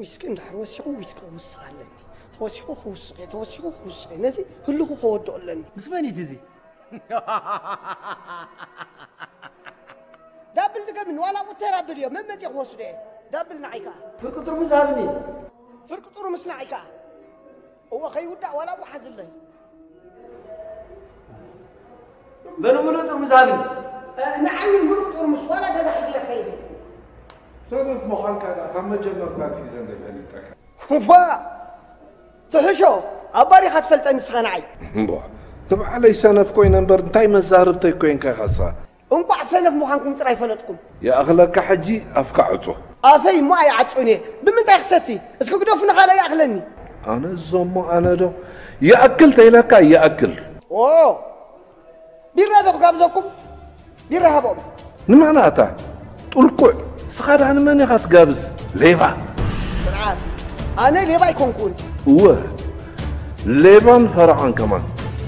ዊስኪ እንድሕር ወሲኹ፣ ዊስኪ ክውስኽ ኣለኒ። ተወሲኹ ክውስኽ እየ፣ ተወሲኹ ክውስኽ እየ። ነዚ ህልኹ ከወድኦ ኣለኒ። ምስ መን እዩ እዚ? ዳብል ድገምኒ፣ ዋላ ቁተራ ብል እዮ፣ መመጽእ ክወስዶ እየ። ዳብል ንዓይ ከኣ። ፍርቂ ጥርሙዝ ሃብኒ። ፍርቂ ጥርሙዝ ንዓይ ከኣ። እወ፣ ከይውዳእ ዋላ እሞ ሓዝለይ። በሉ ምሉእ ጥርሙዝ ሃብኒ። እ፣ ንዓይ እውን ምሉእ ጥርሙዝ፣ ዋላ ገዛ ሒዘ ይኸይድ። ሰነፍ ምዃንካ ደኣ ካብ መጀመርታ ኣትሒዘ እንደ ፈሊጠካ። ዋ! ትሕሾ፣ ኣባሪኻ ትፈልጠኒ ንስኻ ንዓይ። እምቧ፣ ንባዕለይ ሰነፍ ኮይነ እምበር እንታይ መዛርብተይ ኮይንካ ኢኻ ንስኻ? እንቋዕ ሰነፍ ምዃንኩም ጥራይ ፈለጥኩም። ይኣኽለካ ሕጂ ኣፍካ ዕጾ። ኣፈይ እሞ ኣይዓጹን እየ። ብምንታይ ክሰቲ? እስኪ ግደፉ ንኻልእ ይኣኽለኒ። ኣነ እዞሞ ኣነ ዶ? ይኣክል ተይለካ ይኣክል። ኦ! ቢራ ዶ ክጋብዘኩም? ቢራ ሃቦም። ንመን ኣታ? ጥልቁዕ። ንስኻ ደኣ ንመን ኢኻ ትጋብዝ? ሌባ። ስርዓት። ኣነ ሌባ ኣይኮንኩን። እወ። ሌባን ፈረቓን ከማን።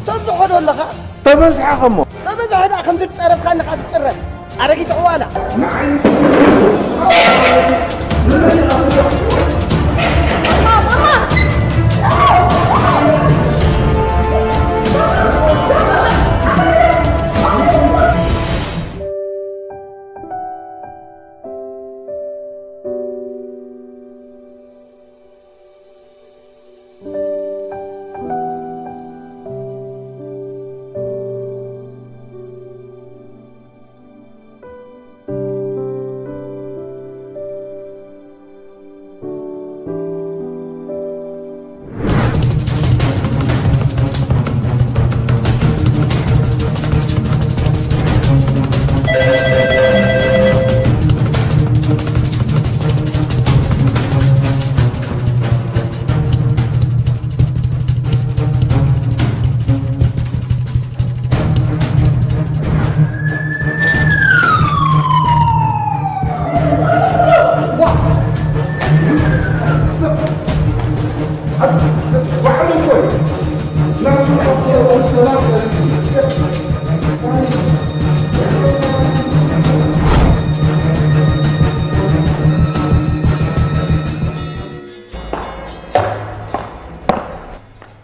ተብዝሖ ዶ ኣለኻ? ተበዝሐ ከሞ። ተበዝሐ ደኣ ከምቲ ዝጸረፍካኒ ኸኣ ትጽረፍ። ኣረጊት ዕዋላ። ንዓይ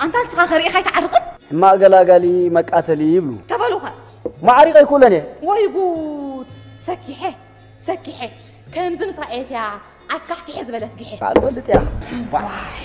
ኣንታ ንስኻ ከ ርኢኻ ኣይትዓርቕን? ሕማቕ ገላጋሊ መቃተሊ ይብሉ። ተበሉኸ? ማዕሪቕ ኣይክእሎን እየ። ወይ ጉድ! ሰኪሐ፣ ሰኪሐ። ከምዚ ምስ ረኣየት እያ ኣስካሕኪሐ ዝበለት ግሐ። ኣልፈልጥ እያ። ዋይ!